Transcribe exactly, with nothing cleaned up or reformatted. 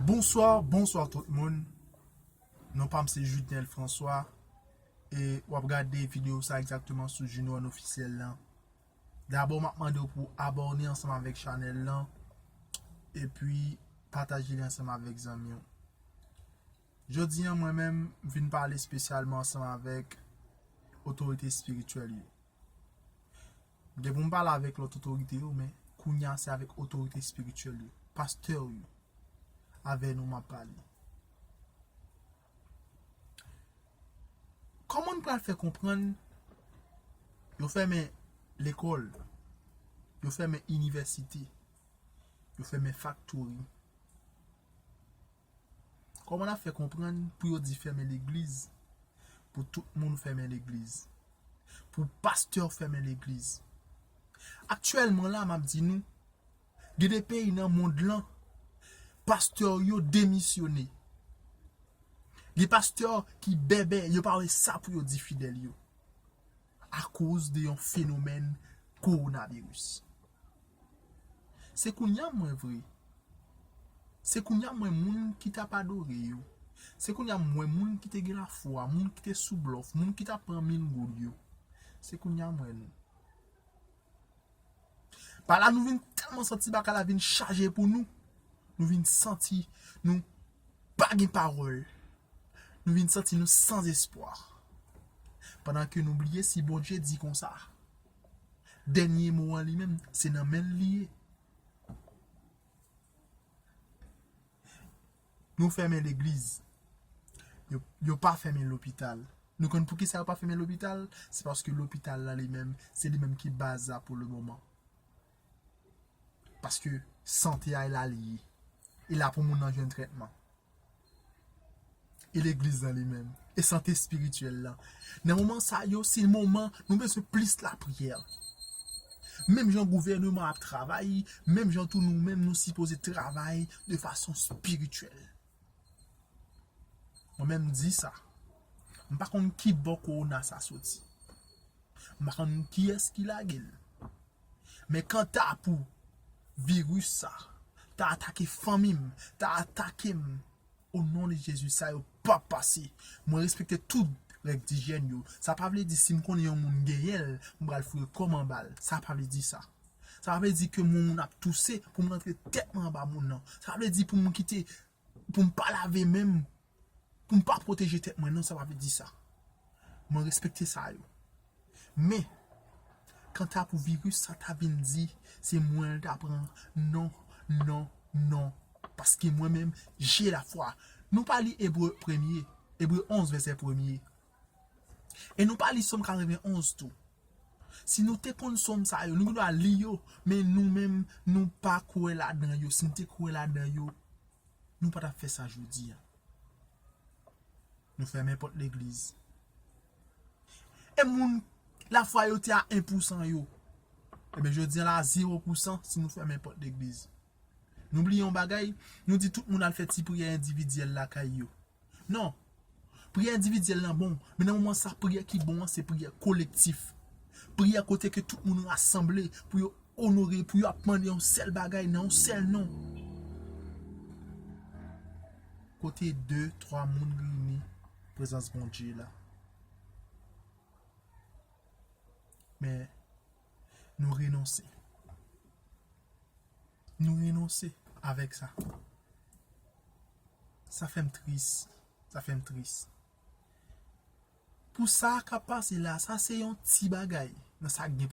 Bonswa, bonswa tout moun. Non pa m se Judnel François e w ap gade videyo sa egzakteman sou Juno One Officiel lan. Dabò, m ap mande w pou w abòne ansanm avèk chanèl lan epi pataje li ansanm avèk zanmi w. Jodi a, mwen menm, m vin pale espesyalman ansanm avèk otorite espirityèl yo. M gen pou m pale avèk lòt otorite yo, men kounye a se avèk otorite espirityèl yo, pastè yo, avè nou m ap pale. Kòman n pral fè konprann yo fèmen lekòl, yo fèmen inivèsite, yo fèmen faktori? Kòman n ap fè konprann pou yo di fèmen legliz, pou tout moun fèmen legliz, pou pastè fèmen legliz? Aktyèlman la, m ap di nou, gen de peyi nan mond lan, pastè yo demisyone. Gen pastè ki bèbè, yo pa wè sa pou yo di fidèl yo akoz de yon fenomèn kowonaviris. Se kounye a m wè vre. Se kounye a m wè moun ki t ap adore yo. Se kounye a m wè moun ki te gen lafwa, moun ki te sou blòf, moun ki t ap pran mil goud yo. Se kounye a m wè nou. Pa la, nou vin tèlman santi bagay la vin chaje pou nou. Nou vin santi nou pa gen pawòl. Nou vin santi nou san espwa. Pandan ke nou bliye si Bondye di konsa, dènye mo an li menm, se nan men l li ye. Nou fèmen legliz. Yo, yo pa fèmen lopital. Nou konn poukisa yo pa fèmen lopital? Se paske lopital la li menm, se li menm ki baz la pou le moman. Paske sante a e la li ye. E la pou moun nan jwenn trètman. E legliz lan li menm. E sante espirityèl lan. Nan moman sa yo, se moman nou bezwen plis lapriyè. Menm jan gouvènman ap travay, menm jan tou nou menm nou sipoze travay de fason espirityèl. Mwen menm m di sa. M pa konn ki bò kowona sa soti. M pa konn kiyès ki lage l. Men kanta pou viris sa, ta atake fanmi m, ta atake m, o non de Jezi, sa yo p ap pase. Mwen respekte tout règ dijyèn yo. Sa pa vle di si m konnen yon moun genyen l, m pral foure kò m anba l. Sa pa vle di sa. Sa pa vle di ke moun, moun ap touse pou m rantre tèt mwen anba moun nan. Sa pa vle di pou m kite, pou m pa lave men m, pou m pa pwoteje tèt mwen, non, sa pa vle di sa. Mwen respekte sa yo. Men, kanta pou viris sa ta vin di, se mwen l ta pran, non, non, non. Paske mwen menm, j'ai la foi. Nou pa li Ebre premye, Ebre onz vèsè premye. E nou pa li Sòm katrevenonz tou. Si nou te konn Sòm sa yo, nou gen dwa li yo, men nou menm, nou pa kwè ladan yo. Si nou te kwè ladan yo, nou pa t ap fè sa jodi a. Nou fèmen pòt legliz. E moun lafwa yo te a en pousan yo. Ebyen, jodi a la, zewo pousan si nou fèmen pòt legliz. Nou bliye yon bagay, nou di tout moun al fè ti priyè endividyèl lakay yo. Non. Priyè endividyèl lan bon, men nan moman sa, priyè ki bon an, se priyè kolektif. Priyè kote ke tout moun rasanble pou yo onore, pou yo ap mande yon sèl bagay nan yon sèl non. Kote de, twa moun reyini, prezans Bondye la. Men, nou renonse. Nou renonse avèk sa. Sa fè m tris. Sa fè m tris. Pou sa k ap pase la, sa se yon ti bagay nan sa k gen